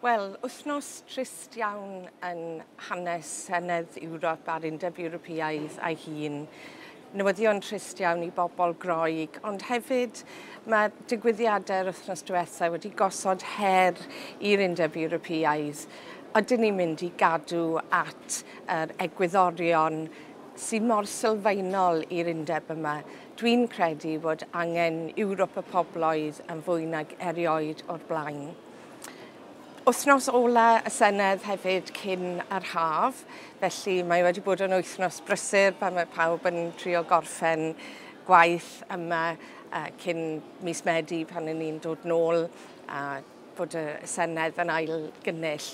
Wel, wythnos trist iawn yn hanes Senedd Ewrop a'r Undeb Ewropeaidd a'i hun. Newyddion trist iawn i bobl Groeg, ond hefyd mae digwyddiadau'r wythnos diwethaf wedi gosod her i'r Undeb Ewropeaidd. Ydyn ni'n mynd i gadw at yr egwyddorion sy'n mor sylfaenol i'r undeb yma? Dwi'n credu bod angen Ewrop y pobloedd yn fwy nag erioed o'r blaen. Wythnos ola y Senedd hefyd cyn yr haf, felly mae wedi bod yn wythnos brysur pan mae pawb yn trio gorffen gwaith yma cyn mis Medi pan y'n ni'n dod nôl a bod y Senedd yn ail gynnull.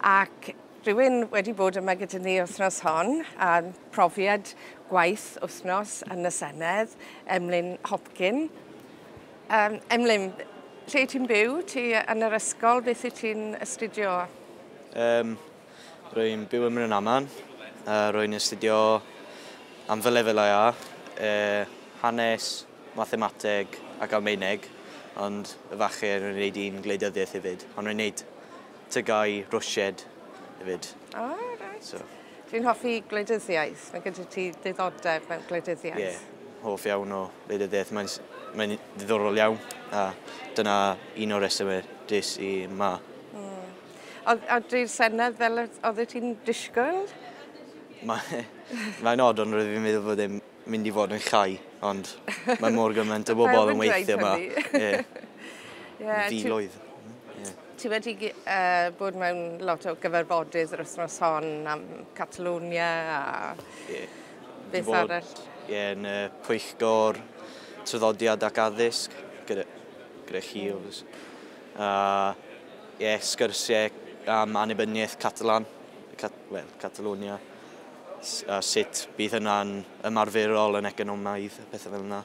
Ac rhywun wedi bod yma gyda ni wythnos hon a profiad gwaith wythnos yn y Senedd, Emlyn Hopkin. Emlyn, lle ti'n byw? Ti yn yr ysgol? Beth wyt ti'n astudio? Rwy'n byw ym Mrynaman. Rwy'n astudio am fy lefelau A, hanes, mathemateg ac Almaeneg, ond efallai rwy'n gwneud un gwleidyddiaeth hefyd. Ond rwy'n gwneud TGAU Rwsieg hefyd. O, oh, reit. So. Ti'n hoffi gwleidyddiaeth? Mae gyda ti ddiddordeb mewn gwleidyddiaeth? Ie, yeah, hoff iawn o wleidyddiaeth. Mae'n ddiddorol iawn, a dyna un o'r resymau des i yma. A di'r Senedd fel oedd ti'n disgwyl? Mae'n od, ond roedd fi'n meddwl bod e'n mynd i fod yn llai, ond mae mor gymaint o bobl yn weithio yma. Yeah, filoedd. Ti wedi bod mewn lot o gyfarfodydd yr wythnos hon am Catalonia a beth arall? Ie, yn pwyllgor traddodiad ac addysg gyda chi. Ie, sgyrsiau am annibyniaeth Catalan, Catalonia, a sut bydd hynna'n ymarferol yn economaidd, pethau fel yna.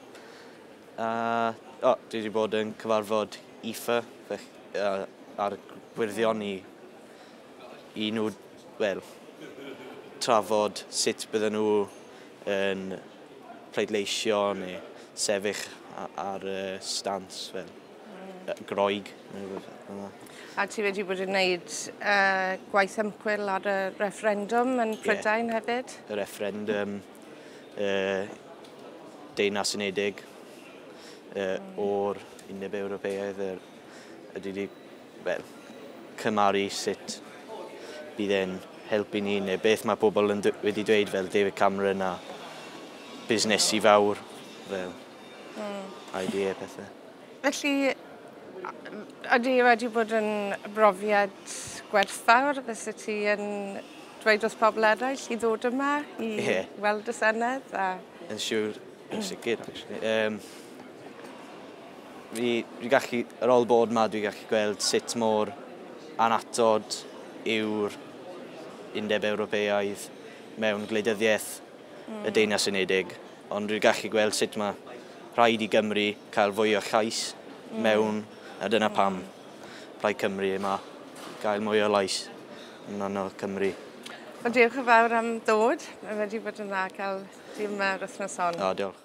Dwi wedi bod yn cyfarfod IFA a'r Gwyrddion i nhw, wel, trafod sut bydden nhw yn pleidleisio neu sefyll ar y stance fel Groeg. A ti wedi bod yn gwneud gwaith ymchwil ar y refferendwm yn Prydain hefyd? Y refferendwm Deyrnas Unedig o'r Undeb Ewropeaidd ydy wedi, wel, cymharu sut bydd e'n helpu ni neu beth mae pobl yn wedi dweud fel David Cameron a busnesu fawr fel idea pethau. Felly, ydy wedi bod yn brofiad gwerthfawr? Fysa ti yn dweud wrth pobl eraill i ddod yma i weld y Senedd? Yn siŵr, yn sicr, actually. Fi gallu, ar ôl bod yma, dwi'n gallu gweld sut mor annatod yw'r Undeb Ewropeaidd mewn gwleidyddiaeth y Deyrnas Unedig. Ond dwi'n gallu gweld sut mae rhaid i Gymru cael fwy o llais mewn, a dyna pam Plaid Cymru yma, gael mwy o lais yn o Cymru. Wel, diolch yn fawr am ddod. Mae wedi bod yn dda cael ti yma yr wythnos hon. O, diolch.